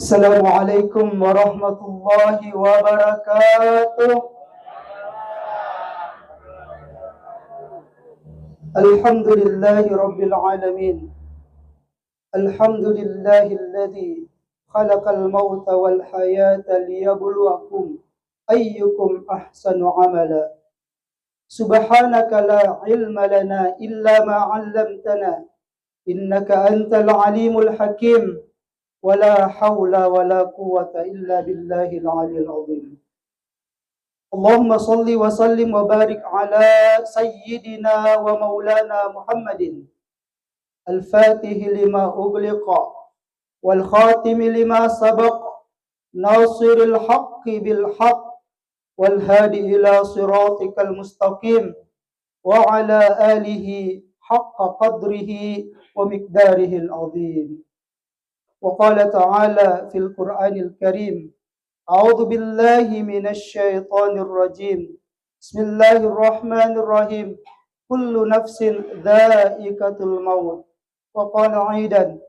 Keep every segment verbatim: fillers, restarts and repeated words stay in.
Assalamualaikum warahmatullahi wabarakatuh. Alhamdulillahi rabbil alamin. Alhamdulillahilladzi khalaqal mauta wal hayata liyabluwakum ayyukum ahsanu amala. Subhanaka la ilma lana illa ma 'allamtana, innaka antal alimul hakim, wa la haula wa la quwwata illa billahil aliyil azim. Allahumma salli wa sallim wa barik ala sayyidina wa maulana Muhammadin, al-fatihi lima ughliqa, wal khatimi lima sabaq, nasiril haqqi bil haqq, wal hadi ila siratikal mustaqim, wa ala alihi haqqa qadrihi wa miqdarihil azim. Wa qala ta'ala fil Qur'anil Karim, a'udzu billahi minasy syaithanir rajim. Bismillahirrahmanirrahim. Kullu nafsin dha'iqatul maut. Wa qala aidan,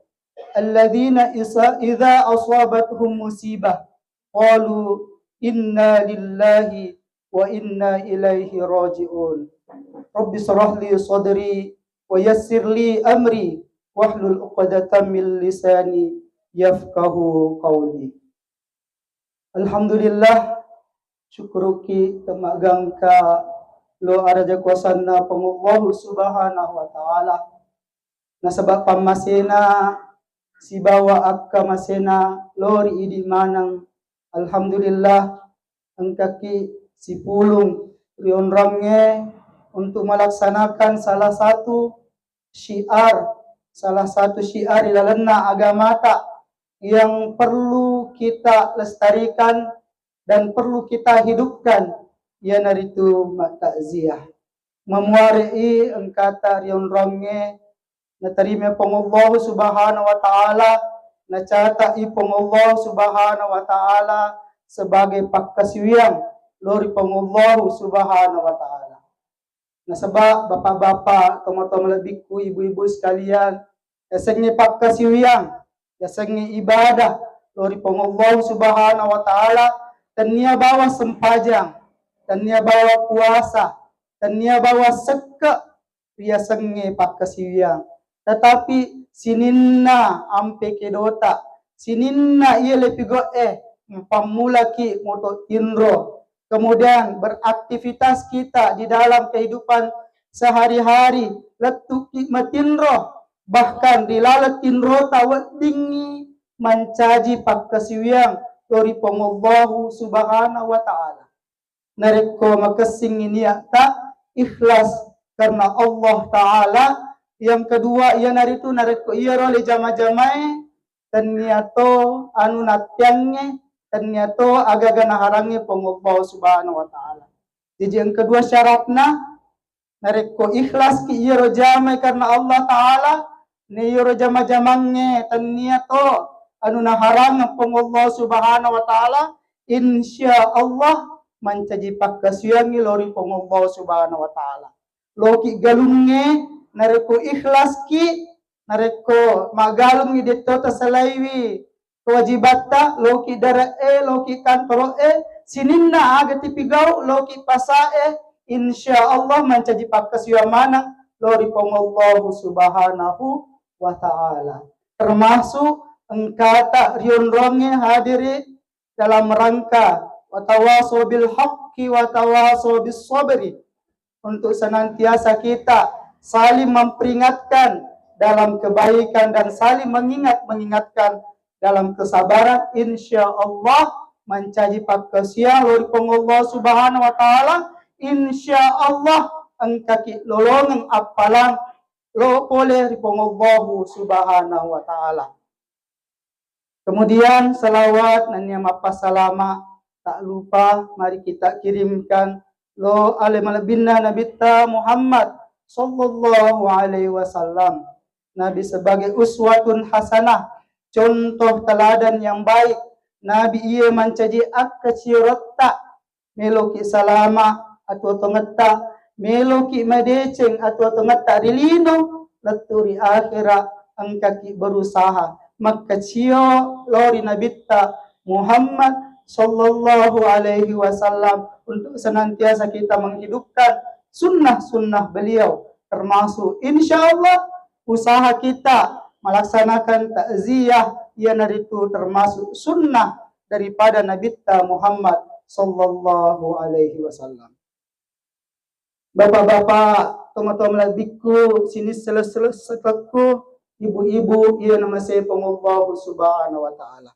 alladzina isa-, idza asabathum musibah, qalu inna lillahi wa inna ilaihi raji'un. Rabbi shrah li sadri wa yassir li amri wahlul 'uqdatam min lisani yafqahu qawli. Alhamdulillah, syukuruki temmagangka lo araja kuasanna Puang Allahu Subhanahu wa Ta'ala. Nasaba pammasena sibawa akkamasena lo ri idi maneng. Alhamdulillah, engkaki sipulung rionrangnge untuk melaksanakan salah satu syiar, salah satu syiar di lalenna agamata yang perlu kita lestarikan dan perlu kita hidupkan, iyanaritu mattakziah. Mamuare'i engkata rionrangnge natarima Puang Allahu Subhanahu wa Ta'ala, nacata'i Puang Allahu Subhanahu wa Ta'ala sebagai pakkasiwiang lo ri Puang Allahu Subhanahu wa Ta'ala. Nasaba bapak-bapak, tomatoa malebbikku, ibu-ibu sekalian, yasengnge pakkasiwiang, yasengnge ibadah lo ri Puang Allahu Subhanahu wa Ta'ala, tennia bawang sempajang, tennia bawang puasa, tennia bawang sekke, riyasengnge pakkasiwiang. Tetapi sininna ampe kedota, sininna iya lepigo'e, mpammulaki moto tinro, kemudian beraktivitas kita di dalam kehidupan sehari-hari, lettuki matinro, bahkan ri laleng tinrota weddingngi mancaji pakkasiwiang lo ri Puang Allahu Subhanahu wa Ta'ala. Narekko makessingngi niatta ikhlas karena Allah Ta'ala, yang kedua iyanaritu narekko iyaro le jama-jamae tennia to anu natteangnge, tennia to agaga naharangnge Puang Allah Subhanahu wa Ta'ala. Jadi yang kedua syaratna, narekko ikhlaski iyaro jamai karena Allah Ta'ala, na iyaro jama-jamangnge tennia to anu naharangeng Puang Allah Subhanahu wa Ta'ala, insya Allah mancaji pakkasiwiangngi lo ri Puang Allah Subhanahu wa Ta'ala. Loki galungnge narekko ikhlaski, narekko magalungngi dettota salaiwi kewajibatta, loki dare'e, loki kantoro'e, sininna aga tipigau, loki pasa'e, insya Allah mancaji pakkasiwiang maneng lo ri Puang Allahu Subhanahu wa Ta'ala. Termasuk engkata rionrongnge hadiri dalam rangka watawaso bil haqqi watawaso bis sabri, untuk senantiasa kita saling memperingatkan dalam kebaikan dan saling mengingat-mengingatkan dalam kesabaran, insya Allah mancaji pakkasiwiang lo ri Puang Allah Subhanahu wa Ta'ala, insya Allah engkaki lolongeng appalang lo pole ri Puang Allah Subhanahu wa Ta'ala. Kemudian salawat nennia mappasalama, tak lupa mari kita kirimkan lo ale malebbinna Nabitta Muhammad sallallahu alaihi wasallam. Nabi sebagai uswatun hasanah, contoh teladan yang baik. Nabi iye mancaji akkaciretta, meloki salama atuo-tuongetta, meloki madeceng atuo-tuongetta ri lino, lettu ri akhera, engkaki berusaha makkacio lao ri Nabitta Muhammad sallallahu alaihi wasallam untuk senantiasa kita menghidupkan sunnah-sunnah beliau, termasuk insya Allah usaha kita melaksanakan takziah, iyanaritu termasuk sunnah daripada Nabitta Muhammad sallallahu alaihi wasallam. Bapak-bapak, tomatoa malebbiku, sining sele-, sele-, selekku, ibu-ibu, iya namasei Puang Allahu Subhanahu wa Ta'ala.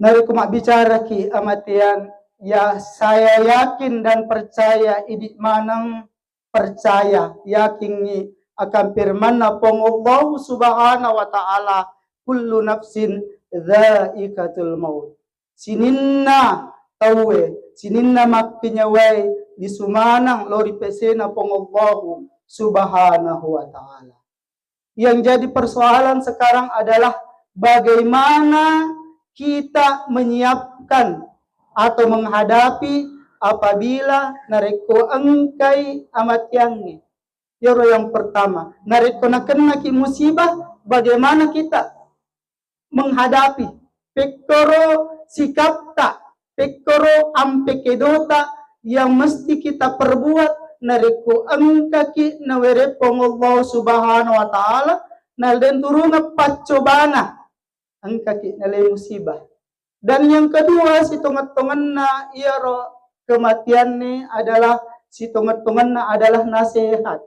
Narekko mabbicaraki amateang, ya, saya yakin dan percaya, idi maneng percaya, yakingngi akan firmanna Puang Allahu Subhanahu wa Ta'ala, "Kullu nafsin dzaiqatul maut." Sininna tauwe, sininna makkenyawae lisu maneng lao ri pesena Puang Allahu Subhanahu wa Ta'ala. Yang jadi persoalan sekarang adalah bagaimana kita menyiapkan atau menghadapi apabila narekko engkai amateangnge. Iyaro yang pertama, narekko nakennaki musibah, bagaimana kita menghadapi? Pekkoro sikapta, pekkoro ampe kedota yang mesti kita perbuat narekko engkaki nawereng Puang Allah Subhanahu wa Ta'ala, na den turungeng paccobana, engkaki nalai musibah. Dan yang kedua, sitongeng-tongenna iyaro kematianne adalah, sitongeng-tongenna adalah nasehat.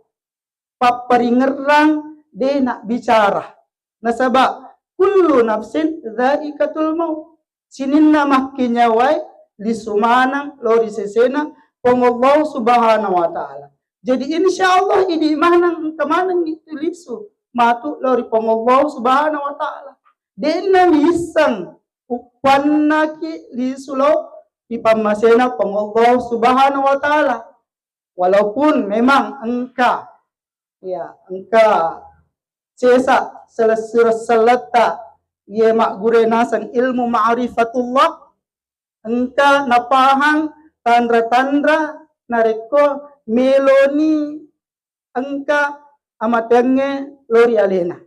Papparingerrang de nabbicara. Nasaba kullu nafsin dzaiqatul maut. Sininna makkenyawae lisu maneng lao ri sesena Puang Allah Subhanahu wa Ta'ala. Jadi insya Allah idi maneng engka maneng itu lisu matu lao ri Puang Allah Subhanahu wa Ta'ala. De'na misseng uppannaki lisu lao ri pammasena Puang Allah Subhanahu wa Ta'ala. Walaupun memang engka, ya, engka sesa selessureng selletta, iye maggure naseng ilmu ma'rifatullah, engka napahang tanra-tanra narekko meloni engka amateangnge lao ri alena.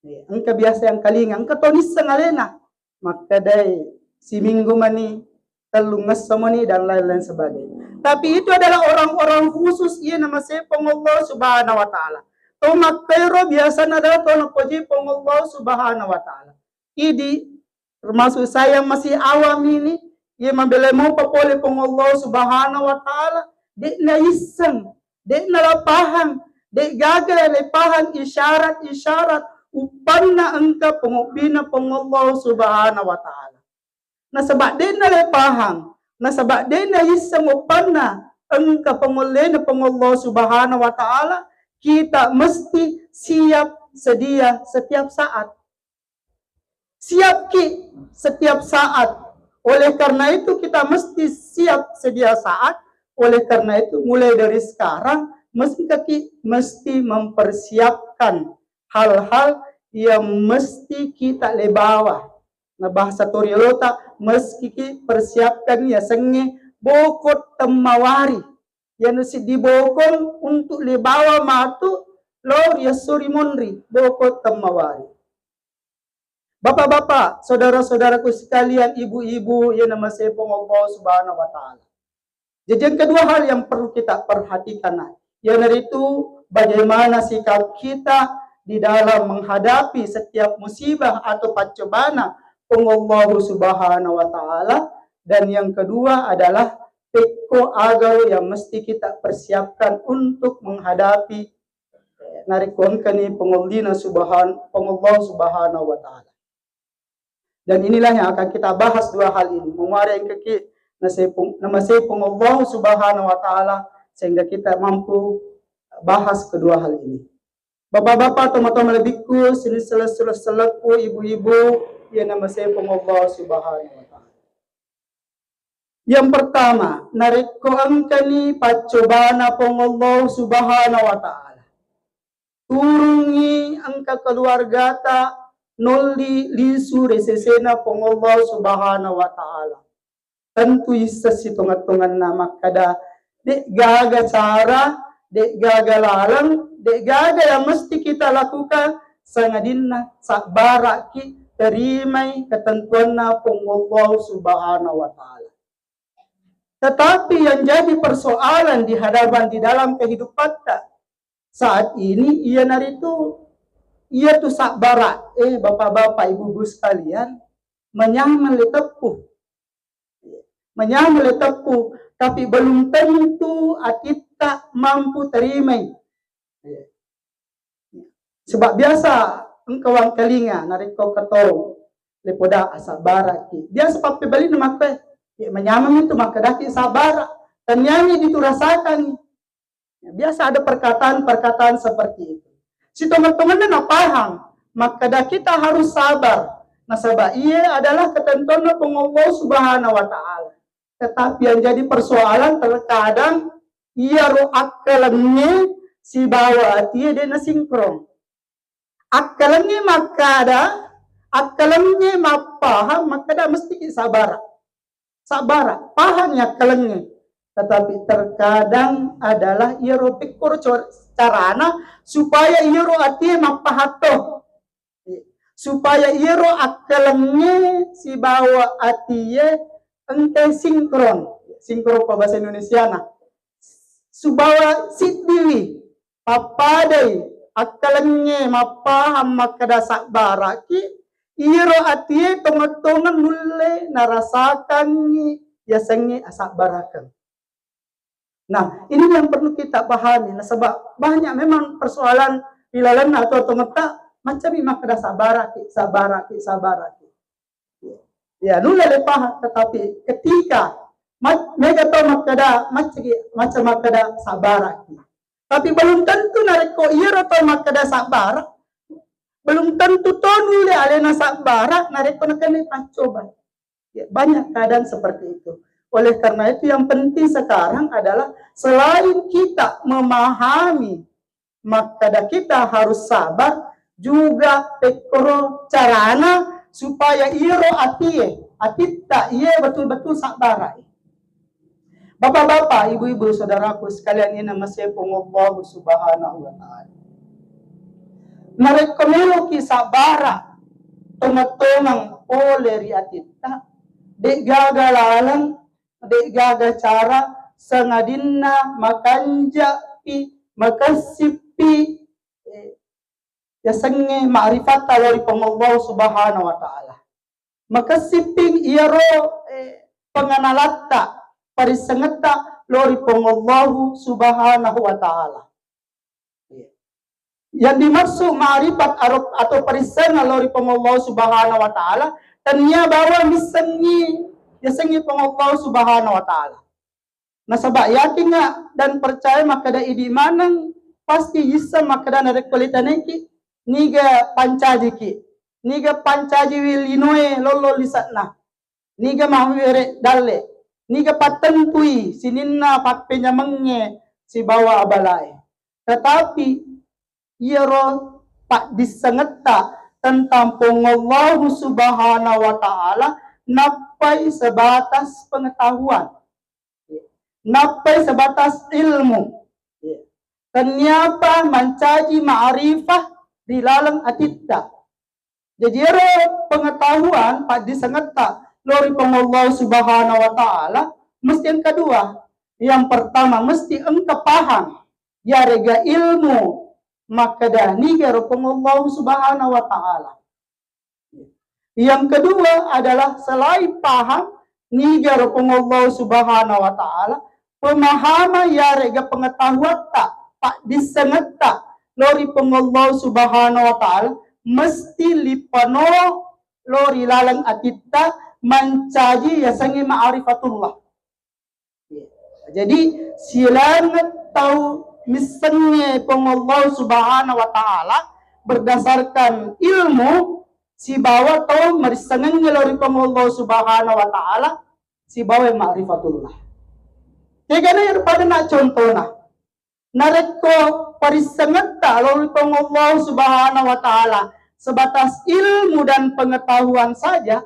Iya, engka biasa yang kalinga, engka to nisseng alena. Makkedai, siminggu mani, tellungesso mani, dan lain-lain sebagainya. Tapi itu adalah orang-orang khusus, iya namasei Puang Allah Subhanahu wa Ta'ala. To makkairo biasana adalah to napoji Puang Allah Subhanahu wa Ta'ala. Idi, termasuk saya yang masih awam ini, iya mabela mopa pole Puang Allah Subhanahu wa Ta'ala, de naisseng, de nalapahang, de gaga lepahang isyarat-isyarat uppanna engka pangobbina Puang Allah Subhanahu wa Ta'ala. Nasaba de nalepahang, nasaba de naisseng uppanna engka pangollena Puang Allah Subhanahu wa Ta'ala, kita mesti siap sedia setiap saat. Siapki setiap saat. Oleh karena itu, kita mesti siap sedia saat. Oleh karena itu, mulai dari sekarang, mesti, mesti mempersiapkan hal-hal yang mesti kita lebawa. Nah, bahasa toriolota, mesti ki persiapkan ya sengnge bokot temmawari. Yang sedih bokong untuk lebawa matu lo riassuri monri bokot temmawari. Bapak-bapak, saudara-saudaraku sekalian, ibu-ibu yang namasei Puang Allah Subhanahu wa Ta'ala. Jadi yang kedua hal yang perlu kita perhatikan, nah, iyanaritu bagaimana sikap kita di dalam menghadapi setiap musibah atau paccobana Puang Allah Subhanahu wa Ta'ala. Dan yang kedua adalah pekko agaro yang mesti kita persiapkan untuk menghadapi narekko engkani pangollina subhan-, Puang Allah Subhanahu wa Ta'ala. Dan inilah yang akan kita bahas dua hal ini. Memuari engkaki nasepung, namasepung Allah Subhanahu wa Ta'ala sehingga kita mampu bahas kedua hal ini. Bapak-bapak, tomatoa malebikku, sining sele-, sele-, selekku, ibu-ibu, yang namasepung Allah Subhanahu wa Ta'ala. Yang pertama, narekko engkani paccobana Puang Allah Subhanahu wa Ta'ala, turungngi engka keluargata nolli lisu ri sesena Puang Allah Subhanahu wa Ta'ala. Tentu isseng sitonget-tongenna makkada, de gaga cara, de gaga laleng, de gaga yang mesti kita lakukan sangadinna sabbaraki terimai ketentuanna Puang Allah Subhanahu wa Ta'ala. Tetapi yang jadi persoalan di hadapan, di dalam kehidupatta saat ini, iyanaritu, iya tu sabbara, eh, bapak-bapak, ibu-ibu sekalian, manyameng le teppu. Manyameng le teppu, tapi belum tentu atitta mampu terimai. Sebab biasa engka wangkalinga narekko ketau le poda asabbaraki. Biasa pappebalinna makkoe, "Ye, manyameng itu makkedaki sabbara." Tenniani ditu rasakangi. Biasa ada perkataan-perkataan seperti itu. Sitongeng-tongenna napahang makkeda kita harus sabar. Nasaba iye adalah ketentuanna Puang Allah Subhanahu wa Ta'ala. Tetapi yang jadi persoalan, terkadang iyaro akkalengnge sibawa atie de' nasinkron. Akkalengnge makkada, akkalengnge mappahang makkada mestiki sabbara. Sabbara, pahangngi akkalengnge. Tetapi terkadang adalah iyaro pekkoro cor-, carana supaya iyaro atie mappahatto. Supaya iyaro akkalengnge sibawa atie engkai sinkron. Sinkron pa bahasa Indonesiana. Subawa siddiwi, pappadai akkalengnge mappahang makkeda sabbaraki, iyaro atie tongeng-tongeng nulle narasakangngi yasengnge asabbarakeng. Nah, ini yang perlu kita pahami. Nasaba banyak memang persoalan ri lalenna atuo-tuongetta, maccami makkeda sabbaraki, sabbaraki, sabbaraki. Ya, nulle le pahang, tetapi ketika ma-, mega tau makkeda, maccaki, macca makkeda sabbaraki. Tapi belum tentu narekko iyaro tau makkeda sabbara, belum tentu to nulle alena sabbara narekko nakenna paccoba. Ya, banyak keadaan seperti itu. Oleh karena itu, yang penting sekarang adalah selain kita memahami makkeda kita harus sabar, juga pekkoro carana supaya iyaro atie, atitta iye betul-betul sabbara. Bapak-bapak, ibu-ibu, saudaraku sekalian, yang namase Puang Allah Subhanahu wa Ta'ala. Narekko meloki sabbara tongeng-tongeng pole ri atitta, de'gaga laleng, de'gaga cara, sangadinna makanjapi, makessippi, eh, yasengnge ma'rifatta lao ri Puang Allah Subhanahu wa Ta'ala. Makessippi iyaro, eh, pengenalatta, parissengetta lao ri Puang Allah Subhanahu wa Ta'ala. Yang dimaksud ma'rifat aro-, atau parissengeng lao ri Puang Allah Subhanahu wa Ta'ala, tennia bawang missengngi, yasengngi Puang Allah Subhanahu wa Ta'ala. Nasaba yakingnga dan percaya makkeda idi maneng pasti yisseng makkeda narekko litanaiki, niga pancajiki, niga pancajiwi linoe lollo lise'na, niga mawere dalle, niga pattentui sininna pappenyamengnge sibawa abalae. Tetapi iyaro paddissengetta tentang Puang Allahu Subhanahu wa Ta'ala nappai sebatas pengetahuan. Nappai sebatas ilmu. Tenniapa mancaji ma'rifah ri laleng atitta. Jadi, ero pengetahuan paddisengetta lao ri Puang Allah Subhanahu wa Ta'ala, mesti engka dua. Yang pertama, mesti engka paham, yarega ilmu makkeda niga ero Puang Allah Subhanahu wa Ta'ala. Yang kedua adalah selain paham niga ero Puang Allah Subhanahu wa Ta'ala, pemahaman yarega pengetahuatta, paddissengetta lao ri Puang Allah Subhanahu wa Ta'ala, mesti lipano lao ri laleng atitta mancaji yasengnge ma'rifatullah. Jadi, silaingeng tau missengnge Puang Allah Subhanahu wa Ta'ala berdasarkan ilmu sibawa tau marissengengnge lao ri Puang Allah Subhanahu wa Ta'ala sibawa ma'rifatullah. Kegana iyaro pada na contona. Narekko parissengetta lao ri Puang Allah Subhanahu wa Ta'ala sebatas ilmu dan pengetahuan saja,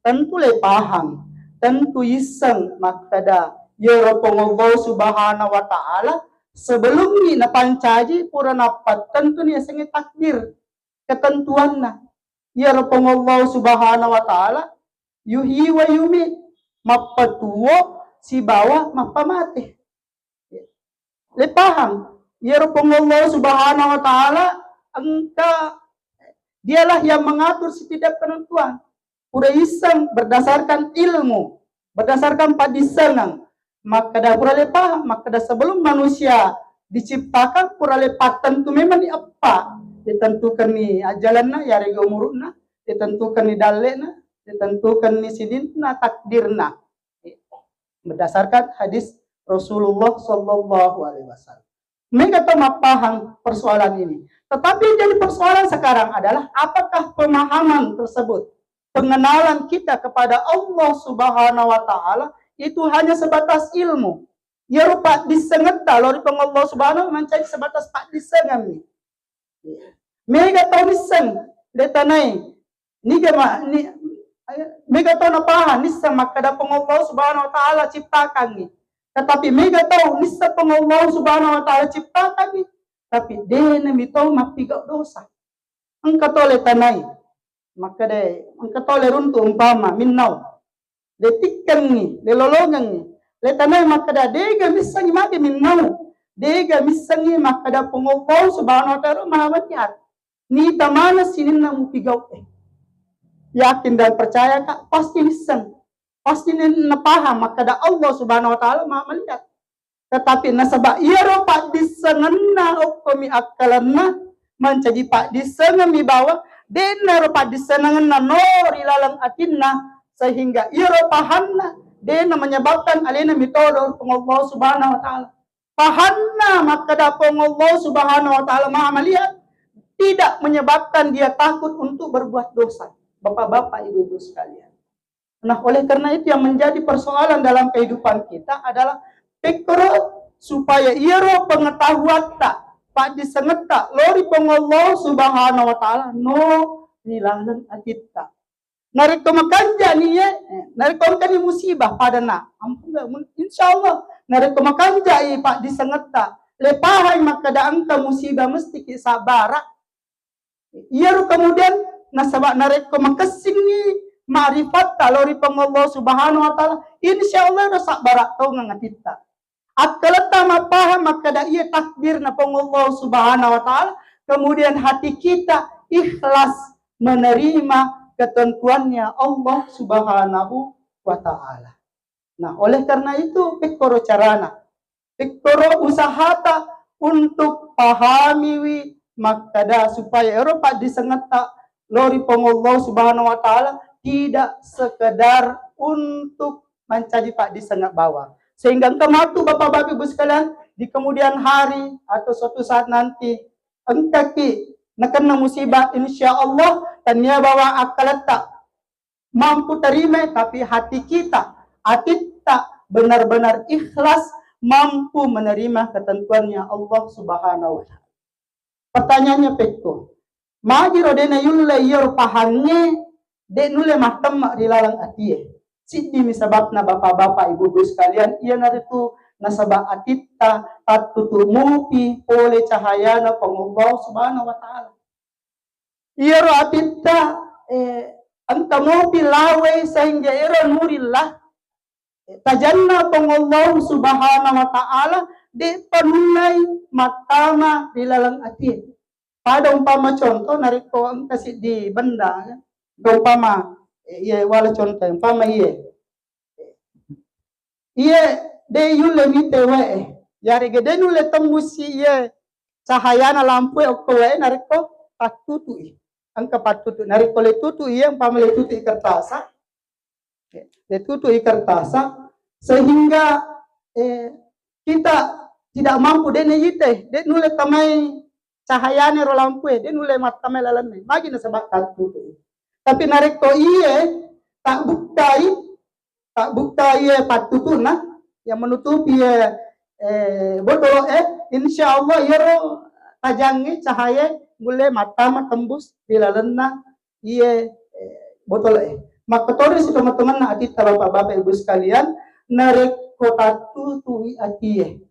tentu le paham, tentu isseng makkeda iyaro Puang Allah Subhanahu wa Ta'ala sebelummi napancaji pura nappattentuni yasengnge takdir. ketentuanna. Iyaro Puang Allah Subhanahu wa Ta'ala yuhyi wa yumiit, mappatuwo sibawa mappamate. Le pahang, iyaro Puang Allah Subhanahu wa Ta'ala engka, dialah yang mengatur setiap penentuan. Pura isseng berdasarkan ilmu, berdasarkan paddissengeng. Makkeda pura le pahang, makkeda sebelum manusia diciptakan pura le pattentu memang ni eppa. Ditentukan ni ajalanna, yarega umuru'na, ditentukan ni dalle'na, ditentukan ni sininna, takdirna. Berdasarkan hadis Rasulullah Sallallahu Alaihi Wasallam. Mega to mappahang persoalan ini. Tetapi yang jadi persoalan sekarang adalah apakah pemahaman tersebut, pengenalan kita kepada Allah Subhanahu wa Ta'ala itu hanya sebatas ilmu. Iyaro paddissengetta lao ri Puang Allah Subhanahu mancaji sebatas paddissengeng mi. Mega tau nisseng, de tanai. Niga ma, ni, mega tau napahang nisseng makkeda Puang Allah Subhanahu wa Ta'ala ciptakangngi. Tetapi mega tau nisseng Puang Allah Subhanahu wa Ta'ala ciptakangngi, tapi de nami tau mappigau dosa. Engka to le tanai, makkeda engka to le runtu umpama minnau. Le tikkengngi, le lolongengngi. Le tanai makkeda dega missengngi magi minnau. Dega missengngi makkeda Puang Allah Subhanahu wa Ta'ala Maha Melihat. Nita maneng sininna mupigau e. Yakin dan percaya ka, pasti nisseng. Pasti ni-, napahang makkeda Allah Subhanahu wa Ta'ala Maha Melihat. Tetapi nasaba iyaro paddissengenna okkomi akkalenna, mancaji paddissengemmi bawang, de'na ro paddissengenna no ri laleng atinna, sehingga iyaro pahanna de'na menyebabkan alena mitodo Puang Allah Subhanahu wa Ta'ala. Pahanna makkeda Puang Allah Subhanahu wa Ta'ala Maha Melihat tidak menyebabkan dia takut untuk berbuat dosa. Bapak-bapak, ibu-ibu sekalian. Nah, oleh karena itu yang menjadi persoalan dalam kehidupan kita adalah pekkoro supaya iyaro pengetahuatta, paddisengetta lao ri Puang Allah Subhanahu wa Ta'ala no ri laleng atitta. Narekko makanja ni ye, eh, narekko engkani musibah pada na, ampun, insya Allah, narekko makanja i paddisengetta, le pahai makkeda engka musibah mesti ki sabbara. Iyaro kemudian nasaba narekko makessingngi ma'rifatta lao ri Puang Allah Subhanahu wa Ta'ala, insya Allah ro sabbara tongeng atitta. Akkaletta mappahang makkeda iya takdirna Puang Allah Subhanahu wa Ta'ala, kemudian hati kita ikhlas menerima ketentuannya Allah Subhanahu wa Ta'ala. Nah, oleh karena itu, pekkoro carana, pekkoro usahata untuk pahamiwi makkeda supaya ero paddisengetta lao ri Puang Allah Subhanahu wa Ta'ala tidak sekedar untuk mancaji paddisengeng bawang. Sehingga engka matu Bapak-bapak Ibu sekalian, di kemudian hari atau suatu saat nanti, engkaki nakenna musibah, insya Allah tania bawang akkaletta mampu terima, tapi hati kita, atitta benar-benar ikhlas mampu menerima ketentuannya Allah Subhanahu wa Ta'ala. Pertanyaannya pekko, magi ro de nayulle iyaro pahangnge de nulle mattemma ri laleng atie? Siddimi sababna, Bapak-bapak, Ibu-ibu sekalian, iyanaritu nasaba atitta tattutu mupi pole cahayana Puang Allah Subhanahu wa Ta'ala. Iyaro atitta, eh, engka mopi lawei sehingga ero nurilla, eh, tajanna Puang Allah Subhanahu wa Ta'ala de panunnai mattama ri laleng atie. Pada umpama contoh, narekko engka siddi benda, kan? Umpama, eh, iye wala contoh, umpama iye. Iye de yulle mite wae. Yarega de nulle temmusi iye cahayana lampue okko wae narekko pattutui. Engka pattutu. Narekko le tutui iye, umpama le tutui kertasa, le tutui kertasa, sehingga, eh, kita tidak mampu, de nayite, de nulle tamai cahayane ro lampue, de nulle mattamai lalenna. Magi nasaba tattutu. Tapi narekko iye tabbukkai, tabbukkai iye pattutuna yang menutupi iye, eh, botolo e, insya Allah iyaro tajangnge cahaya mulle mattama tembus di lalenna iye, eh, botolo e. Makkotori si teman-temanna atitta, Bapak-bapak, Ibu sekalian, narekko tattutui atie,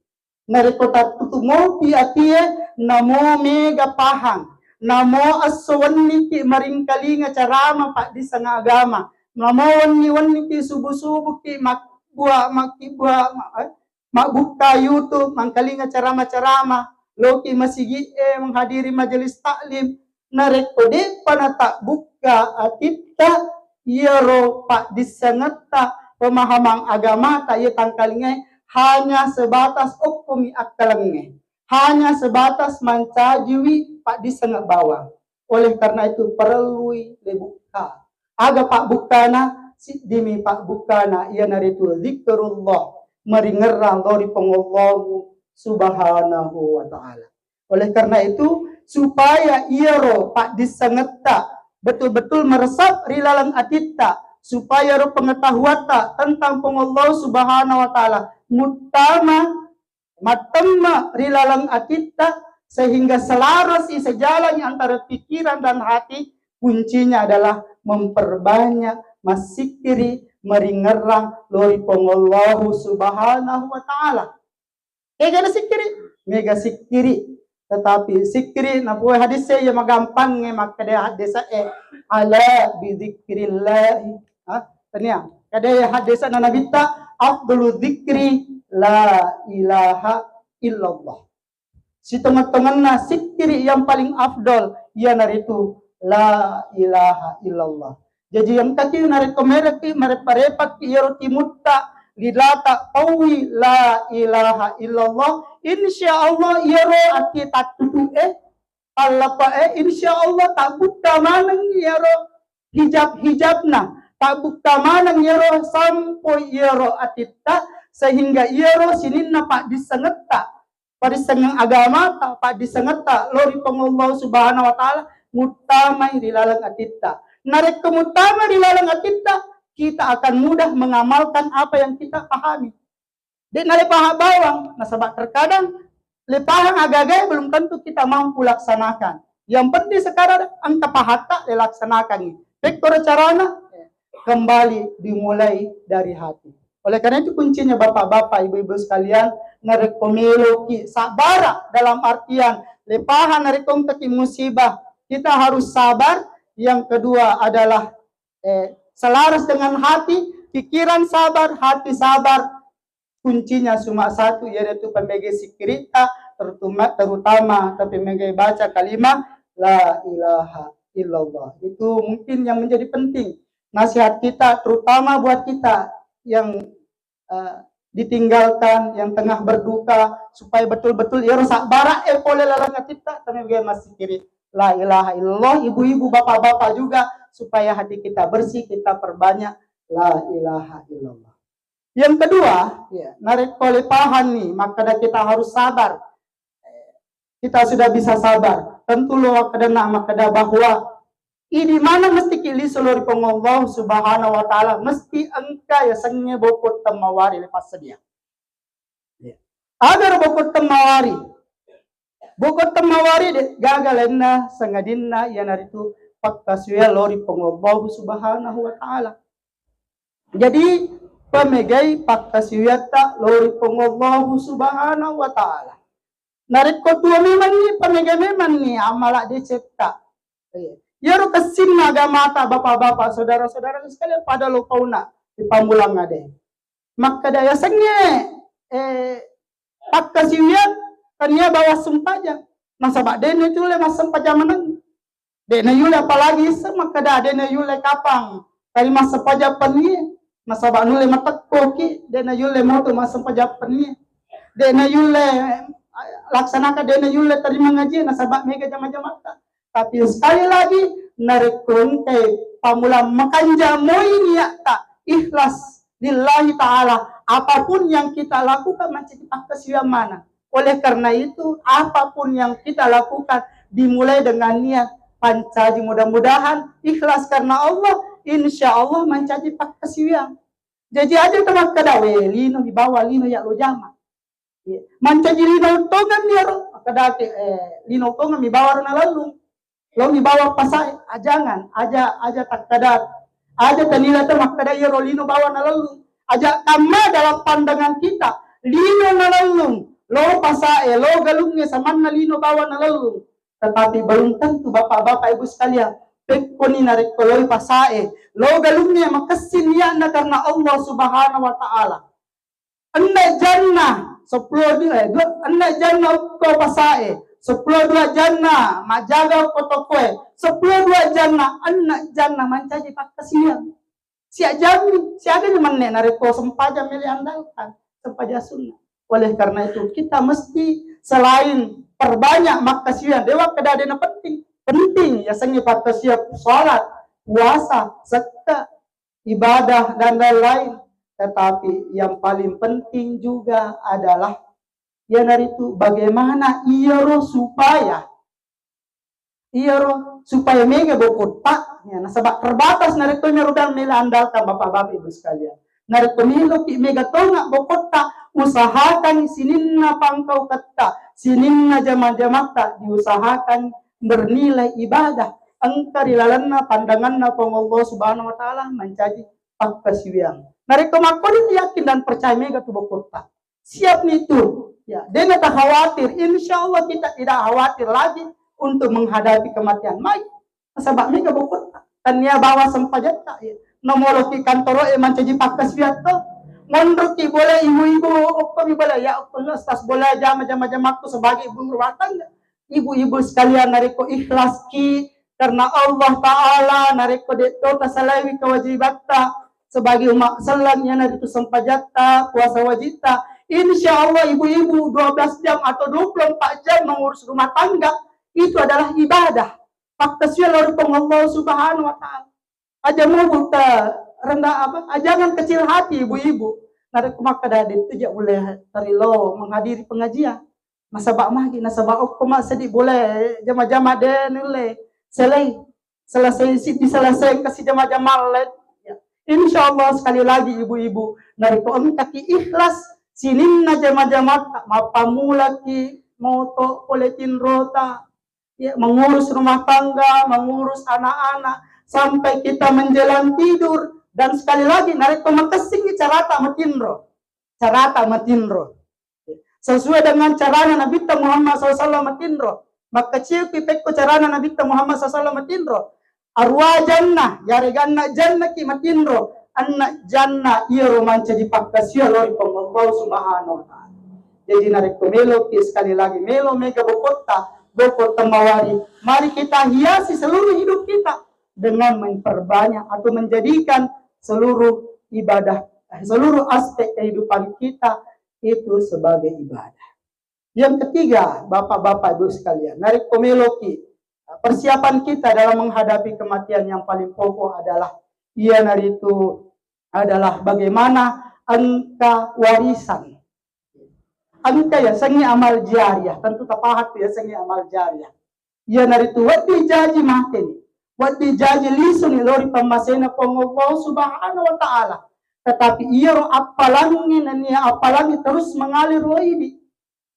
narekko tattutu mopi atie, namo mega pahang, Namo esso wenniki maringkalinga carama paddisseng agama. Namo wenni-wenniki subu-subuki mabbua, makkibua, ma-, eh, mabbukka YouTube, mangkalinga carama-carama, loki masigi'e, menghadiri majelis taklim. Narekko de'pa natabbukka atitta, iyaro paddissengetta, pemahaman agamata, iya tangkalingae hanya sebatas okkomi akkalengnge, hanya sebatas mancajiwi paddissengeng bawang. Oleh karena itu, perellui le bukka. Aga pabbukkana? Siddimi pabbukkana, iyanaritu zikrullah, maringerrang lao ri Puang Allahu Subhanahu wa Ta'ala. Oleh karena itu, supaya iyaro paddissengetta betul-betul meresap ri laleng atitta, supaya ro pengetahuatta tentang Puang Allah Subhanahu wa Ta'ala muttama, mattemme ri laleng atitta, sehingga selarasi, sejalan antara pikiran dan hati, kuncinya adalah memperbanyak massikkiri, maringerrang lao ri Puang Allahu Subhanahu wa Ta'ala. Kegana sikkiri? Mega sikkiri. Tetapi sikkiri napoe hadisse iya magampangnge makkeda haddese'e, "Ala bidzikrillahi." Ha? Tania. Kada ya haddese'na Nabitta, "Afdalu dzikri la ilaha illallah." Sitongeng-tongenna sikkiri yang paling afdol iyanaritu la ilaha illallah. Jaji engkaki narekko mereki marepa-repakki iyaro timutta, lidata pauwi la ilaha illallah, insya Allah iyaro ati tattutu'e, pallapae, insya Allah tabbukka maneng iyaro hijab-hijabna, tabbukka maneng iyaro sampo iyaro atitta, sehingga iyaro sininna paddissengetta, paddissengeng agamata, paddissengetta lao ri Puang Allah Subhanahu wa Ta'ala, muttamai ri laleng atitta. Narekko muttamai ri laleng atitta, kita akan mudah mengamalkan apa yang kita pahami. De' nalepaha bawang, nasaba terkadang lepahang aga-agae belum tentu kita mampu laksanakan. Yang penting sekarang engka pahatta, lelaksanakangi. Pekkoro carana? Kembali dimulai dari hati. Oleh karena itu kuncinya bapak-bapak, ibu-ibu sekalian, narekko meloki sabbara dalam artian lepaha narekko engkaki musibah, kita harus sabar. Yang kedua adalah, eh, selaras dengan hati, pikiran sabar, hati sabar. Kuncinya cuma satu, yaitu pemege sikkiritta, terutama, terutama pemege baca kalimat la ilaha illallah. Itu mungkin yang menjadi penting. Nasihat kita, terutama buat kita yang, eh, ditinggalkan, yang tengah berduka, supaya betul-betul iyaro sabbara e pole laleng atitta, tapi bagaimana massikkiri la ilaha illallah, ibu-ibu, bapak-bapak juga, supaya hati kita bersih, kita perbanyak la ilaha illallah. Yang kedua, ya, narekko lepahanni, makkeda kita harus sabar. Kita sudah bisa sabar. Tentu lo makkeda, makkeda bahwa idi mana mesti ki lisu lao ri Puang Allah Subhanahu wa Ta'ala, mesti engka yasengnge bokko temmawari le passedia. Ya. Agar bokko temmawari. Bokko temmawari de gaga lainna, sangadinna iyanaritu pakkasuwiang lao ri Puang Allah Subhanahu wa Ta'ala. Jadi, pamegai pakkasiwiatta lao ri Puang Allahu Subhanahu wa Ta'ala. Narekko tuo memanni, pamega memanni amala decetta. Iya. Iyaro kessinna agamata, bapak-bapak, saudara-saudara sekalian, pada lo pauna di pammulang ade. Makkeda yasengnge, eh, pakkasiwiang tania bawang sempajang. Nasaba dena yulle massempajang maneng. De'na yulle, apalagi isseng makkeda de'na yulle kapang tali massempajang pennie, nasaba nulle matekkoki, de'na yulle moto massempajang pennie, de'na yulle, eh, laksanakan, de'na yulle terima ngaji nasaba mega jama-jamatta. Tapi sekali lagi, narekko engkai pammula makanja moi niatta, ikhlas lillahi ta'ala, apapun yang kita lakukan mancaji pakkasiwiang maneng. Oleh karena itu, apapun yang kita lakukan, dimulai dengan niat pancaji, mudah-mudahan ikhlas karena Allah, insya Allah mancaji pakkasiwiang. Jaji aja tu makkeda, "We, lino mi bawang, lino ya lo jama." Iya. Mancaji lino tongeng mi ro, makkedaki, eh, lino tongeng mi bawang ro nalellung. Lo mi bawang pasae, ajangan, aja, aja takkeda, aja tanila tu makkeda iyaro lino bawang nalellung. Aja kamma dalam pandangan kita, lino nalellung, lo pasae, lo galungnge samanna lino bawang nalellung. Tetapi belum tentu, Bapak-bapak, Ibu sekalian, pekkoni narekko loi pasae, lo galungnge makessing niatna karena Allah Subhanahu wa Ta'ala. Enne janna seppulo dua, eh, dua, enne janna okko pasae, seppulo dua janna majaga okko tokoe, seppulo dua janna, enne janna mancaji pakkasiwiang. Siaga jammi, siaga ni menne narekko sempajang mele andalkan, sempajang sunnah. Oleh karena itu, kita mesti selain perbanyak makkasiwiang, dewa kedadena penting. Penting, ya, sengi pakkasiwiang salat, puasa, sekka, ibadah, dan lain-lain. Tetapi yang paling penting juga adalah, iyanaritu, bagaimana iyaro supaya, iyaro supaya mega bokotta, ya, nasaba terbatas narekko mero dan mela andalkan, Bapak-bapak, Ibu sekalian. Narekko meloki mega tonga bokotta, usahakan sininna pangkauketta, sininna jama-jamatta diusahakan bernilai ibadah, engka ri lalenna pandanganna Puang Allah Subhanahu wa Ta'ala mancaji pakkasiwiang. Narekko makkoni yakin dan percaya mega tu bokotta. Siap ni tu. Ya, dena tak khawatir. Insya Allah kita tidak khawatir lagi untuk menghadapi kematian. Mai, nasaba mega bokotta. Tania bawa sempajatta, ya. Nomoloki kantoro e mancaji pakkasiwiang to. Monroki bola ibu-ibu, okkomi bola, ya Allah, Ustaz, bola jama-jama jamakku sebagai ibu rumah tangga. Ibu-ibu sekalian, narekko ikhlas ki karena Allah Ta'ala, narekko de to tasalaiwi kewajibatta sebagai umat selleng, iyanaritu sempajatta, puasa wajitta, insya Allah ibu-ibu dua belas jam atau dua puluh empat jam mengurus rumah tangga, itu adalah ibadah. Pakkasiwiang lao ri Puang Allah Subhanahu wa Ta'ala. Aja mubu ta rendah apa? Ah, jangan kecil hati ibu-ibu. Narekko makkeda de tu ja boleh tarilo menghadiri pengajian. Nasaba magi, nasaba okko ma seddi boleh jama-jama de nulle selai. Selesai si diselesaikan si jama-jama le. Ya. Insya Allah, sekali lagi ibu-ibu, narekko engkaki ikhlas sininna jama-jama, mappammulaki moto pole tinrota, ya, mengurus rumah tangga, mengurus anak-anak, sampai kita menjelang tidur. Dan sekali lagi, narekko makessing carata matinro, carata matinro sesuai dengan carana Nabitta Muhammad sallallahu alaihi wasallam matinro, makkacioki pekko carana Nabitta Muhammad sallallahu alaihi wasallam matinro, aruwa janna, yareganna jannaki matinro, anna janna iyaro mancaji pakkasiwiang lao ri Puang Allah Subhanahu wa Ta'ala. Jadi narekko meloki, sekali lagi, melo mega bokotta, bokot temmawari, mari kita hiasi seluruh hidup kita dengan memperbanyak atau menjadikan seluruh ibadah, eh, seluruh aspek kehidupan kita itu sebagai ibadah. Yang ketiga, Bapak-bapak, Ibu sekalian, narekko meloki, persiapan kita dalam menghadapi kematian yang paling pokok adalah, iyanaritu adalah bagaimana engka warisan. Engka yasengnge amal jariah, tentu tapahat tu yasengnge amal jariah. Iyanaritu wedding jaji mateni, wedding jaji lisuni lao ri pammasena Puang Allah Subhanahu wa Ta'ala. Tetapi iyaro appalangnge nennia appalangnge terus mengalir lao idi.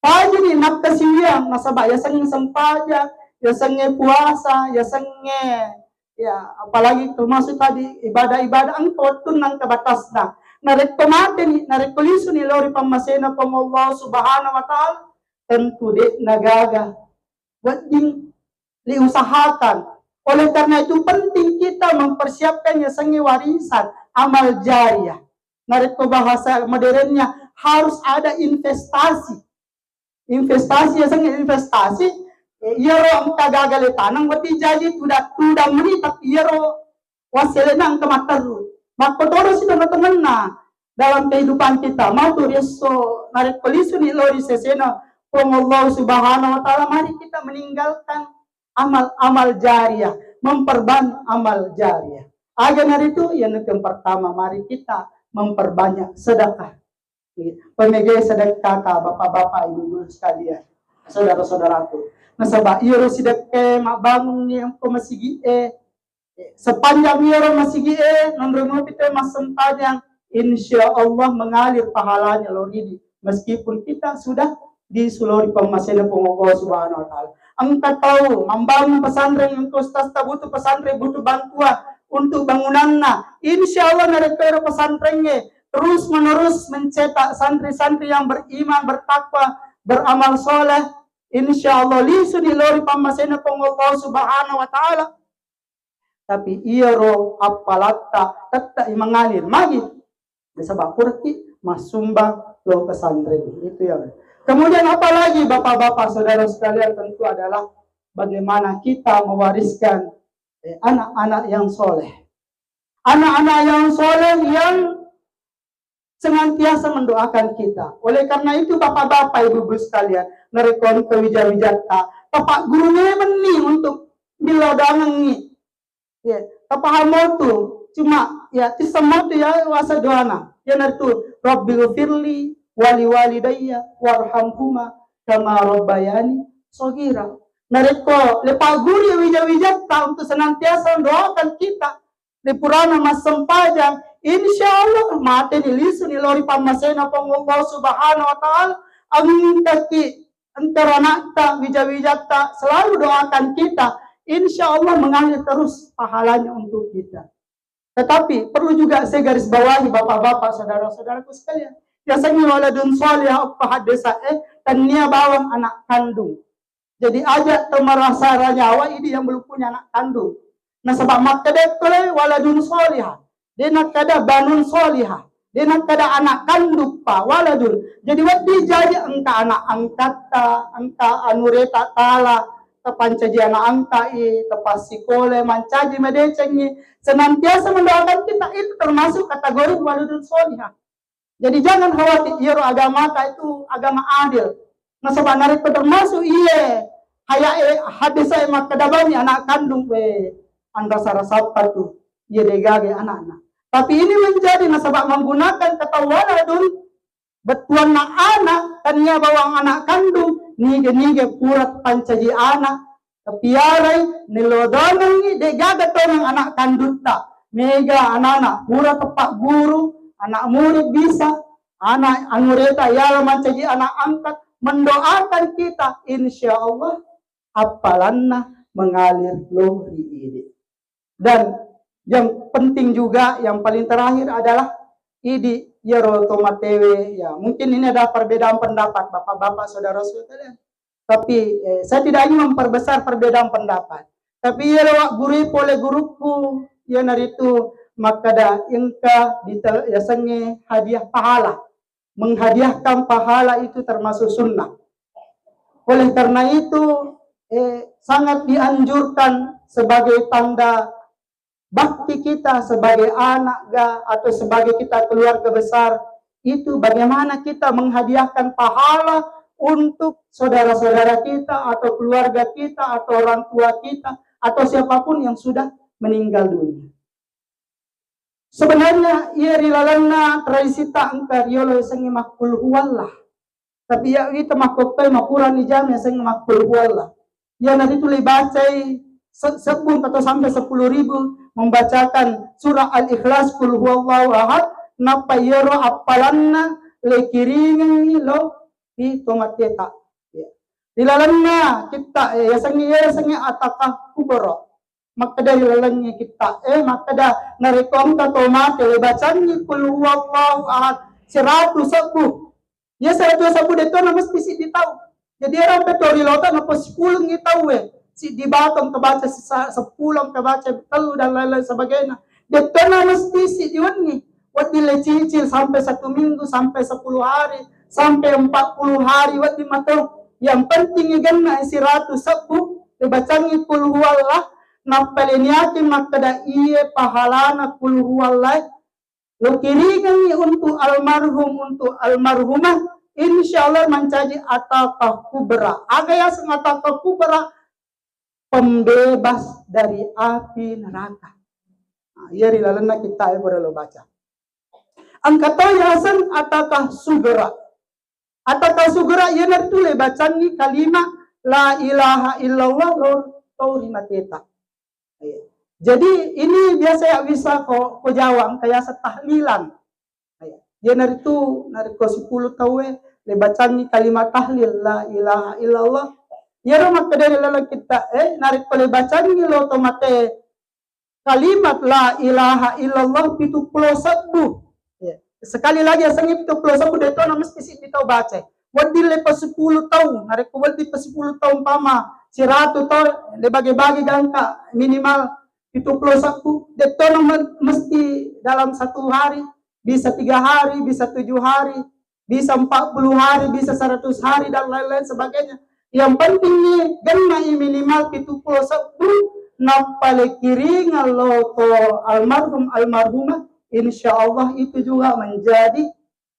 Pajini makkasiwiang, nasaba yasengnge sempajang, yasengnge puasa, yasengnge, ya, apalagi termasuk tadi ibadah-ibadah, engka wettunna, engka batasna. Narekko mateni, narekko lisuni lao ri pammasena Puang Allah Subhanahu wa Ta'ala, tentu de'na gaga. Wedding diusahakan. Oleh karena itu penting kita mempersiapkan yasengnge warisan, amal jariah. Narekko bahasa modernnya harus ada investasi. Investasi, yasengnge investasi, eh, iyaro engka gaga le taneng wedding jaji tudang-tudang meni, tapi iyaro wasselena engka matteru. Makkotodo si tengah-tengahna dalam kehidupan kita. Mau tu riesso narekko lisuni lao ri sesena Puang Allah Subhanahu wa Ta'ala, mari kita meninggalkan amal-amal jariah, memperbanyak amal jariah. Aga naritu, yang pertama, mari kita memperbanyak sedekah. Pamega sedekah ta, bapak-bapak, ibu-ibu sekalian, saudara-saudaraku. Nasaba iyaro sedekah mabbangunni engka masigi e, sepanjang iyaro masigi e, nonroi mopi te massempajang, insya Allah mengalir pahalanya lao ridi. Meskipun kita sudah disulori pammasena Puang Allah Subhanahu wa Ta'ala. Engka tau membangun pesantren, engka ustaz ta butuh pesantren, butuh bantuan untuk bangunanna. Insya Allah narekko ero pesantrengnge terus menerus mencetak santri-santri yang beriman, bertakwa, beramal soleh, Insya Allah lisuni lao ri pammasena Puang Allah Subhanahu wa Ta'ala. Tapi iyaro appalatta tette'i mengalir. Magi? Nasaba puraki massumbang lao pesantren. Itu yang. Kemudian apalagi Bapak-bapak, saudara sekalian, tentu adalah bagaimana kita mewariskan, eh, anak-anak yang soleh. Anak-anak yang soleh yang senantiasa mendoakan kita. Oleh karena itu, Bapak-bapak, Ibu-ibu sekalian, narekko engka wija-wijatta, Bapak guru memang ni untuk bilodangengi. Ya, tapahamotu, cuma ya tissemmotu ya wasa doana. Iyanaritu, "Rabbighfirli wali walidayya warhamhuma kama rabbayani shaghira." Narekko le pagguru ya wija-wijatta untuk senantiasa mendoakan kita, le purana massempajang, insya Allah mate ni, lisu ni lao ri pammasena Puang Allah Subhanahu wa Ta'ala. Engkaki, engka anakta, wija-wijatta selalu doakan kita, insya Allah mengalir terus pahalanya untuk kita. Tetapi perlu juga saya garis bawahi, Bapak-bapak, saudara-saudaraku sekalian, biasanya waladun sholihah, apa hadis, eh, tania bawang anak kandung. Jadi aja to marasa nyawa idi yang belum punya anak kandung. Nasaba makkeda ko le waladun sholihah, de nakkeda banun sholihah, de nakkeda anak kandung pa, waladun. Jadi wedding jaji engka anak angkatta, engka anureta tala, tapancaji anak angkai, tapassikolai, mancaji madecengi, senantiasa mendoakan kita, itu termasuk kategori waladun sholihah. Jadi jangan khawatir, iyaro agamata itu agama adil. Nasaba narekko termasuk iye, haya e, hadis e makkeda bani anak kandung, we, anrasa-rasappa tu, iye degaga anakna. Tapi ini menjadi nasaba menggunakan kata waladun, bettuanna anak, tania bawang anak kandung, nige-nige pura pancaji anak, tapiarai, nilodongengi, degaga tonang anak kandutta. Mega anak-anak pura tepagguru, anak murid bisa, anak anureta yala mancaji anak angkat, mendoakan kita, insya Allah appalanna mengalir lo ri idi. Dan yang penting juga, yang paling terakhir adalah idi yero tomatewe, ya, mungkin ini ada perbedaan pendapat, Bapak-bapak, saudara-saudara. Tapi, eh, saya tidak ingin memperbesar perbedaan pendapat. Tapi iyaro guru pole gurukku, iyanaritu makkeda engka dite-, yasengnge hadiah pahala. Menghadiahkan pahala itu termasuk sunnah. Oleh karena itu, eh, sangat dianjurkan sebagai tanda bakti kita sebagai anak ga, atau sebagai kita keluarga besar, itu bagaimana kita menghadiahkan pahala untuk saudara-saudara kita, atau keluarga kita, atau orang tua kita, atau siapapun yang sudah meninggal dunia. Sebenarnya, iya ri lalenna tradisita engka riolo yasengnge makkul huwallah. Tapi iya wita makkokkoe makurang ni jami yasengnge makkul huwallah. Iyanaritu le bacai se-, sebbu atau sampai sepuluh ribu membacakan surah Al-Ikhlas, Qul huwallahu ahad, nappa iyaro appalanna le kiringengngi lo ri tomateta. Ya. Ri lalenna kitta, eh, yasengnge, iya yasengnge Atakah Kubra. Makkeda ri lalengnge kitta, eh, makkeda narekko engka to mate, le bacangngi Qul huwallahu ahad siratu sebbu. Iya siratu sebbu de'tona mesti siddi tau. Jadi ero ampe to ri lota nappa sipulungngi tauwe. Siddi batu engka baca sesa-, seppulo, engka baca tellu dan lain-lain sebagainya. De'tona mesti siddi wenni. Wedding le cicil sampai satu minggu, sampai sepuluh hari, sampai empat puluh hari, wedding mato. Yang penting igenna siratu sebbu, le bacangngi Qul huwallah, nappa le niati makkeda iye pahalana Qul huwallah. Lo kiringengngi untuk almarhum, untuk almarhumah, insya Allah mancaji Atakah Kubra. Aga yaseng Atakah Kubra? Pembebas dari api neraka. Nah, iya ri lalenna kitta e pura lo baca. Engka to yaseng Atakah Sugra. Atakah Sugra iyanaritu le bacangngi kalimat la ilaha illallah lo tau ri mateta. Iya. Jadi ini biasa ya bisa ko, ko Jawa engka yaseng tahlilan. Iya. Iyanaritu narekko seppulo tauwe le bacangngi kalimat tahlil la ilaha illallah. Iyaro makkeda ri laleng kitta e, narekko le bacangngi lo to mate kalimat la ilaha illallah pitu pulo sebbu. Ya. Sekali lagi yasengnge pitu pulo sebbu de'tona mesti siddi tau baca. wedding le pa sepuluh taung, narekko wedding pa sepuluh taung, umpama siratu taung, le bage-bage gangka minimal pitu pulo sebbu, detto na me-, mesti dalam satu hari, bisa tiga hari, bisa tujuh hari, bisa empat puluh hari, bisa seratus hari, dan lain-lain sebagainya. Yang penting ni, genna i minimal pitu pulo sebbu, nappa le kiringang lao to almarhum, almarhumah, insya Allah itu juga menjadi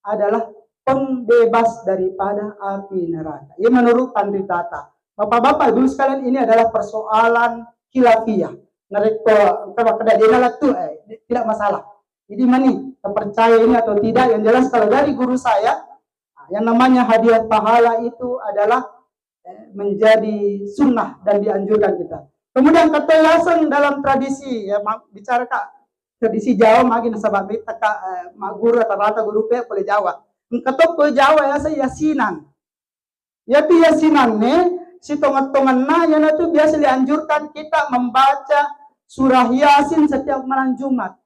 adalah pembebas daripada api neraka. Ini menurut panritata. Bapak-bapak, Ibu sekalian, ini adalah persoalan khilafiyah. Narekko engka makkeda dena lettu, eh, tidak masalah. Jadi mani, percaya ini atau tidak, yang jelas kalau dari guru saya, yang namanya hadiah pahala itu adalah, eh, menjadi sunnah dan dianjurkan kita. Kemudian kata yaseng dalam tradisi, ya, ma-, bicara, Kak, tradisi Jawa magi nasaba mita, Kak, eh, magguru rata-rata guru pe pole Jawa. Engka to ko Jawa yaseng yasinan. Yatu yasinanne sitongeng-tongenna, yanatu biasa dianjurkan kita membaca surah Yasin setiap malam Jumat.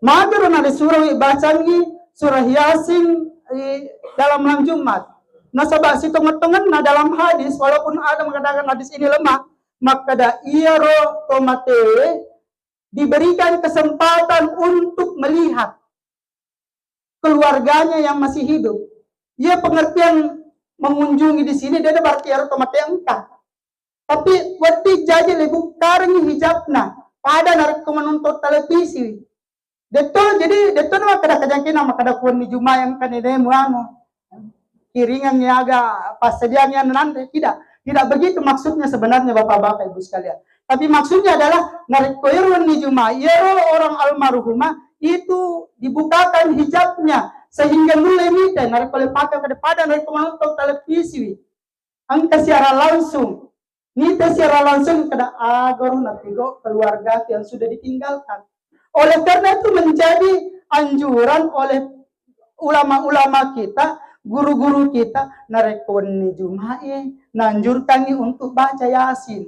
Magero na disuruh bacangi surah Yasin, eh, dalam malam Jumat. Nasaba sitongeng-tongenna dalam hadis, walaupun ada mengatakan hadis ini lemah, makkeda iyaro to mate diberikan kesempatan untuk melihat keluarganya yang masih hidup. Iya pengertian mengunjungi di sini, dia berarti iyaro to mate engka. Tapi wedding jaji le bukkarengngi hijabna, pada narekko menonton televisi. Detto, jadi detto na makkeda kajangkina, makkeda kuwenni Juma yang kan ini muanu. Kiringan aga passediaan yang nanti. Tidak, tidak begitu maksudnya sebenarnya, Bapak-bapak, Ibu sekalian. Tapi maksudnya adalah narekko ero wenni Juma, ero orang almarhumah itu dibukakan hijabnya sehingga mulai mite, narekko le pake pada-pada, narekko menonton televisi, engka siaran langsung. Nita siaran langsung, kada agaro napigo keluarga yang sudah ditinggalkan. Oleh karena itu menjadi anjuran oleh ulama-ulama kita, guru-guru kita, narekko wenni Juma'i, naanjurkangi untuk baca Yasin.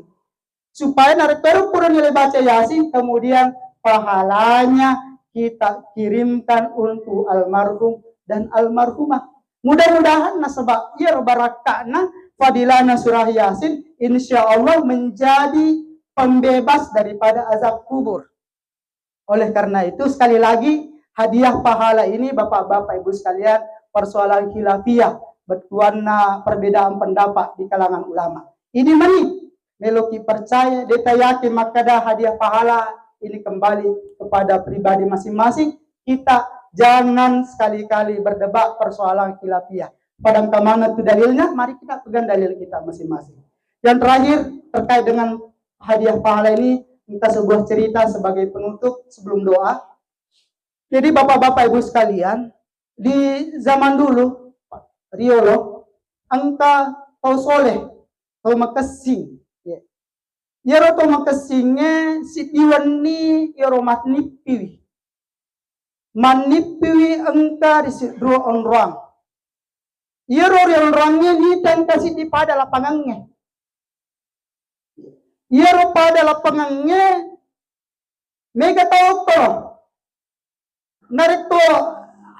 Supaya narekko pura nilai baca Yasin, kemudian pahalanya kita kirimkan untuk almarhum dan almarhumah. Mudah-mudahan nasaba iyaro barakka'na fadilana surah Yasin, insya Allah menjadi pembebas daripada azab kubur. Oleh karena itu, sekali lagi, hadiah pahala ini, Bapak-bapak, Ibu sekalian, persoalan khilafiyah, bettuanna perbedaan pendapat di kalangan ulama. Ini meni, meloki percaya, deta yakin makkeda hadiah pahala ini kembali kepada pribadi masing-masing. Kita jangan sekali-kali berdebat persoalan khilafiyah. Pada kemana itu dalilnya? Mari kita pegang dalil kita masing-masing. Yang terakhir, terkait dengan hadiah pahala ini, minta sebuah cerita sebagai penutup sebelum doa. Jadi, Bapak-bapak, Ibu sekalian, di zaman dulu, riolo, engka tau soleh, tau makessing. Ya. Iyaro tau makessingnge siddi wenni iyaro mannippiwi. Mannippiwi engka ri siddi onroang. Iyaro ri onroangnge nita engka siddi pada lapangangnge. Iyaro pada lapangangnge mega tau okko. Narekko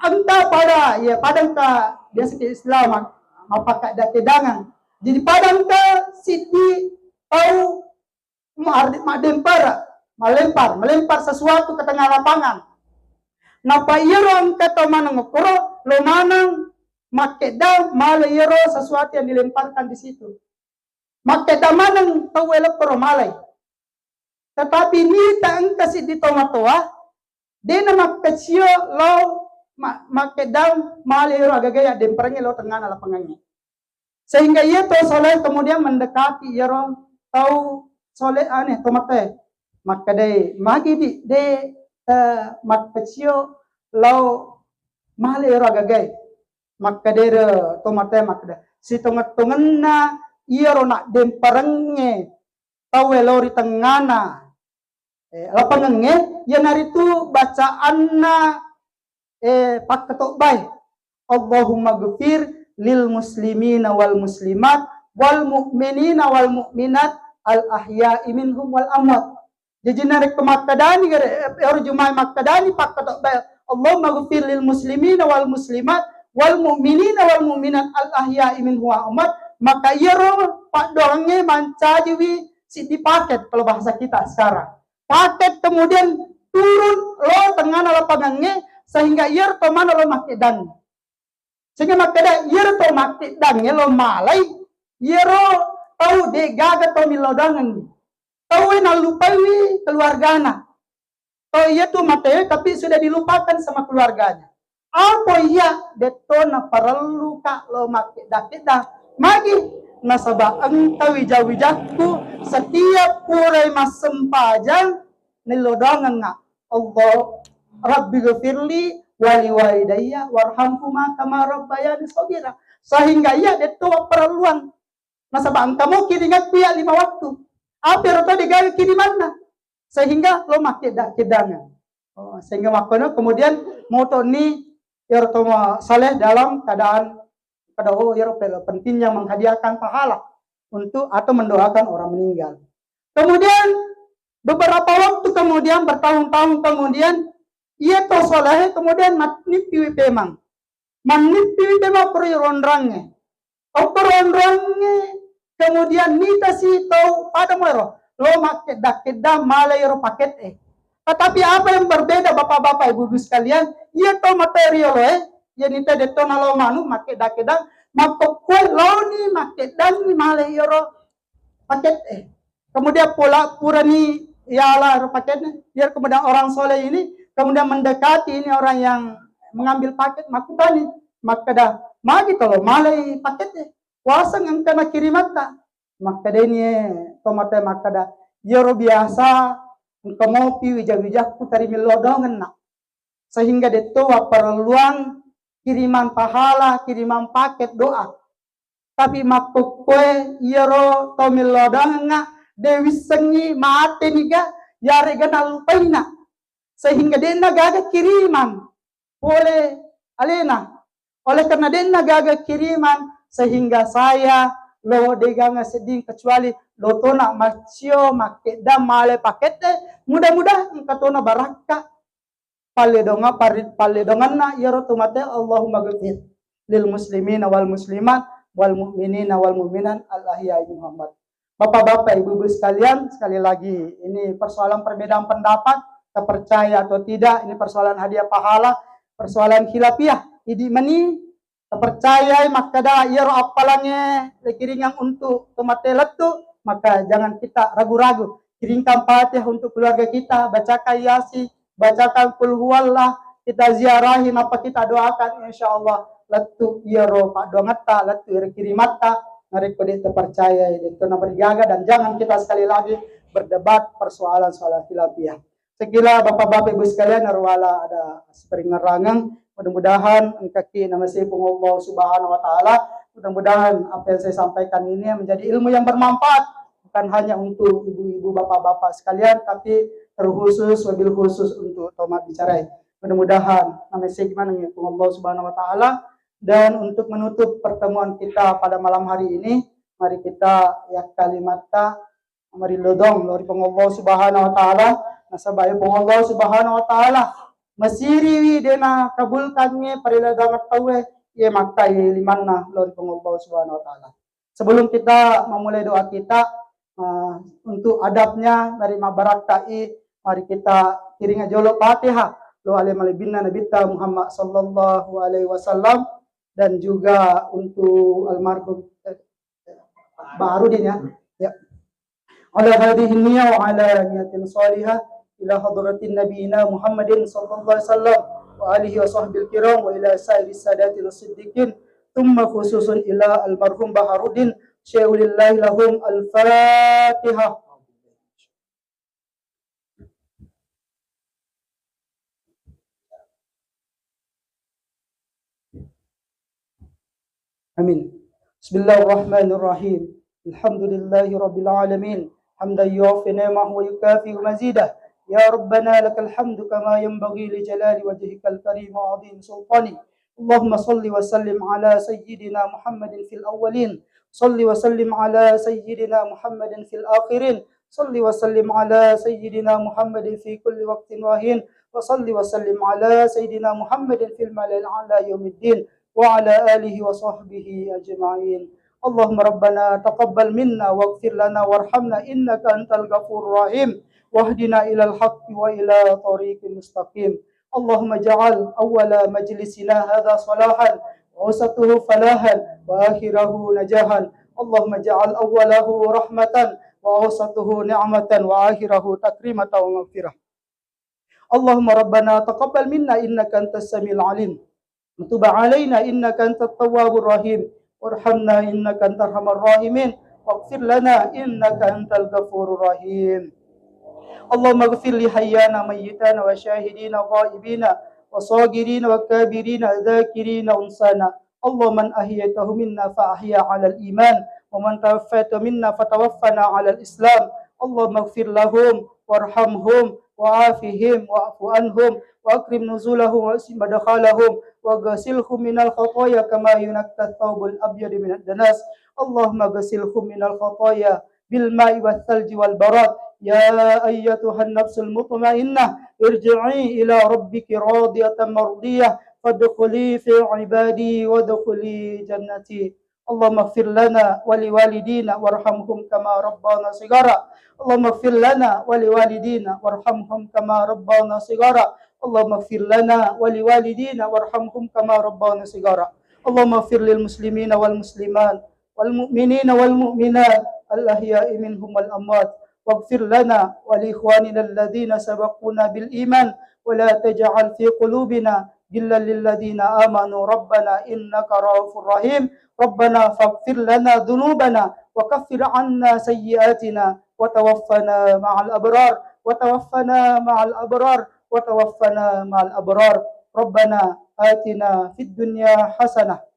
engka pada, ya, pada engka biasa ke Islam, mappakadda-keddangang. Jadi pada engka siddi tau ma-, maddempar, melempar, melempar sesuatu ke tengah lapangan. Napa iyaro engka tau maneng okkoro, lo maneng makkedda male iyaro sesuatu yang dilemparkan di situ. Makkedda maneng tau elokkoro malai. Tetapi nita engka siddi tomatoa, dena makkacio lao ma-, makkedda male iyaro agaga yaddemparengnge lao tengngana lapangangnge. Sehingga iya to soleh kemudian mendekati iyaro tau soleh, ane, tomatoae. Makkedai, magi di, de, eh, makkacio lao male iyaro agagae. Makkedere tomatoae makkeda, sitongeng-tongenna iyaro naddemparengnge tauwe lao ri tengngana, eh, lapangengnge, iyanaritu bacaanna, eh, pakkatobbae, Allahumma gfir lil muslimina wal muslimat wal mu'minina wal mu'minat al ahya'i minhum wal amwat. Jaji narekko makkedani gare, eh, ero Jumae makkedani pakkatobbae, Allahumma gfir lil muslimina wal muslimat wal mu'minina wal mu'minat al ahya'i minhum wal amwat, maka iyaro paddoangnge mancajiwi siddi paket kalau bahasa kita sekarang. Paket kemudian turun lo tengana lapangangnge sehingga iyaro to mana lo makkedang. Sehingga makkeda, iyaro to makkeda ngelo malai, iyaro tau de gaga to millau doangengngi. Tau e nallupaiwi keluargana. Tau iya tu mate, tapi sudah dilupakan sama keluarganya. Apa iya detto naparellu ka lo makkeda-keda. Magi nasaba engka wija-wijakku setiap purai massempajang nillau doangengnga. Allah, Rabbi ghafirli wali walidayya warhamhuma kama rabbayani shaghira. Sehingga iya detto wapparelluang. Nasaba engka mo kiringakku iya lima waktu. Apa ero to degaga kirimanna. Sehingga lo makkeda-kedanga. Oh, sehingga makkono kemudian motoni ero to saleh dalam keadaan pada oh ero pentingnya menghadiahkan pahala untuk atau mendoakan orang meninggal. Kemudian beberapa waktu kemudian, bertahun-tahun kemudian, iya to solehe kemudian mannippiwi pemang. Mannippiwi pemang pura ronrangnge. Okko ronrangnge kemudian nitasi tau pada moero lo makkedda-kedda mala ero paket e. Tetapi apa yang berbeda bapak-bapak ibu-ibu sekalian, iya to mate riolo e, iya nita detto nalo manu makkedda-kedda makkokkoe laoni makkeddangi mala ero paket e. Kemudian pola purani yala ero paketnya, biar kemudian orang soleh ini kemudian mendekati ini orang yang mengambil paket, makkutani, makkeda, magi tolo malai paket e, waseng engka nakirimatta. Makkedani e to mate makkeda, iyaro biasa engka mopi wija-wijakku tari millau doangenna. Sehingga detto wapparelluang kiriman pahala, kiriman paket doa. Tapi makkokkoe iyaro tau millau doangengnga de wissengngi mate niga yarega nallupaina. Sehingga de'na gaga kiriman pole alena. Oleh karena de'na gaga kiriman, sehingga saya lo deganga sedding kecuali lo tona maccio makkedda male pakette, mudah-mudahan engka tona barakka. Palle donga-, parri-, palle donganna iyaro to mate, Allahumma ghfir lil muslimina wal muslimat wal mu'minina wal mu'minat al ahya'i minhum wal amwat. Bapak-bapak, ibu-ibu sekalian, sekali lagi ini persoalan perbedaan pendapat, kita percaya atau tidak, ini persoalan hadiah pahala, persoalan khilafiyah. Idi meni tapercayai makkeda iyaro appalangnge lekiringang untuk to mate lettu, maka jangan kita ragu-ragu. Kiringkan Fatihah untuk keluarga kita, bacakan Yasin, bacakan Qul Huwallah, kita ziarahi, napa kita doakan, insya Allah lettu iyaro paddoangetta, lettu iyaro kirimatta, narekko de tapercayai, de to namarigaga, dan jangan kita sekali lagi berdebat persoalan-soalan khilafiyah. Sekira bapak-bapak ibu sekalian, naruwala ada siparingerrangeng. Mudah-mudahan engkaki namasei Puang Allah Subhanahu wa Ta'ala. Mudah-mudahan apa yang saya sampaikan ini menjadi ilmu yang bermanfaat, bukan hanya untuk ibu-ibu, bapak-bapak sekalian, tapi terkhusus, wabil khusus untuk to mabbicarai. Mudah-mudahan namasei manengngi Puang Allah Subhanahu wa Ta'ala. Dan untuk menutup pertemuan kita pada malam hari ini, mari kita ya kalimatta marilodong lao ri Puang Allah Subhanahu wa Ta'ala. Nasaba iya Puang Allah Subhanahu wa Ta'ala masiriwi de nakabulkangnge parilodong tauwe, iya makkai limanna lao ri Puang Allah Subhanahu wa Ta'ala. Sebelum kita memulai doa kita, eh, untuk adabnya dari mabarakkai, mari kita kiringa jolo Fatihah lao ale malebbinna Nabitta Muhammad sallallahu alaihi wasallam dan juga untuk almarhum, eh, Baharudin ya. Ya. Ala hadhihi niyah wa ala niyatin salihah ila hadratin nabiyina Muhammadin sallallahu alaihi wasallam wa alihi wa sahbihi kiram wa ila sairi sadatil siddiqin, thumma khususun ila almarhum Baharudin syai'ulillahi lahum. Al-Fatihah. Amin. Bismillahirrahmanirrahim. Alhamdulillahi rabbil alamin. Hamdan yuwafi ni'amahu wa yukafi'u mazidah. Ya Rabbana lakal hamdu kama yanbaghi li jalali wajhikal karim wa azim sultani. Allahumma salli wa sallim ala sayyidina Muhammadin fil awwalin. Salli wa sallim ala sayyidina Muhammadin fil akhirin. Salli wa sallim ala sayyidina Muhammadin fi kulli waqtin wa hin. Wa salli wa sallim ala sayyidina Muhammadin fil mala'il a'la yaumiddin. وعلى آله وصحبه أجمعين. اللهم ربنا تقبل منا واغفر لنا وارحمنا إنك أنت الغفور الرحيم. واهدنا إلى الحق وإلى طريق مستقيم. اللهم اجعل أول مجلسنا هذا صلاحا، وأوسطه فلاحا، وآخره نجاحا. اللهم اجعل أوله رحمة، وأوسطه نعمة، وآخره تكريمة ومغفرة. اللهم ربنا تقبل منا إنك أنت السميع العليم، وتب علينا إنك أنت التواب الرحيم، وارحمنا إنك أنت أرحم الراحمين، واغفر لنا إنك أنت الغفور الرحيم. اللهم اغفر لحيانا ميتانا وشاهدين غائبين وصاغرين وكبيرين ذاكرين أنسانا. اللهم من أحييته منا فأحيا على الإيمان، ومن توفيته منا فتوفنا على الإسلام. اللهم اغفر لهم وارحمهم وعافهم واعف عنهم وأكرم نزلهم ووسع مدخلهم واغسلهم من الخطايا كما ينقى الثوب الأبيض من الدنس. اللهم اغسلهم من الخطايا بالماء والثلج والبرد. يا أيتها النفس المطمئنة، ارجعي إلى ربك راضية مرضية، فادخلي في عبادي وادخلي جنتي. اللهم اغفر لنا ولوالدينا وارحمهم كما ربونا صغارا. اللهم اغفر لنا ولوالدينا وارحمهم كما ربونا صغارا. اللهم اغفر لنا ولوالدينا وارحمهم كما ربونا صغارا. اللهم اغفر للمسلمين والمسلمات والمؤمنين والمؤمنات الأحياء منهم والأموات، واغفر لنا ولإخواننا الذين سبقونا بالإيمان، ولا تجعل في قلوبنا غلا للذين آمنوا ربنا إنك رؤوف رحيم. ربنا فاغفر لنا ذنوبنا وكفر عنا سيئاتنا وتوفنا مع الأبرار، وتوفنا مع الأبرار، وتوفنا مع الأبرار. ربنا آتنا في الدنيا حسنة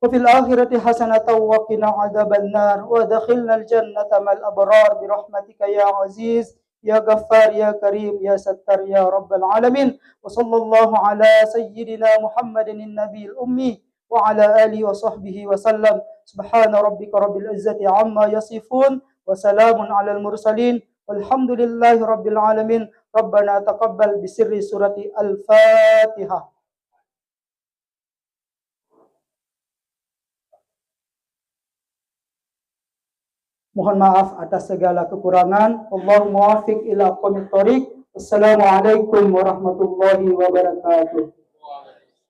وفي الآخرة حسنة وقنا عذاب النار وأدخلنا الجنة مع الأبرار برحمتك يا عزيز يا غفار يا كريم يا ستار يا رب العالمين. وصلى الله على سيدنا محمد النبي الأمي وعلى آله وصحبه وسلم. سبحان ربك رب العزة عما يصفون وسلام على المرسلين والحمد لله رب العالمين. ربنا تقبل بسر سورة الفاتحة. Mohon maaf atas segala kekurangan. Allahumma wafiq ila aqwamit thariq. Assalamualaikum warahmatullahi wabarakatuh.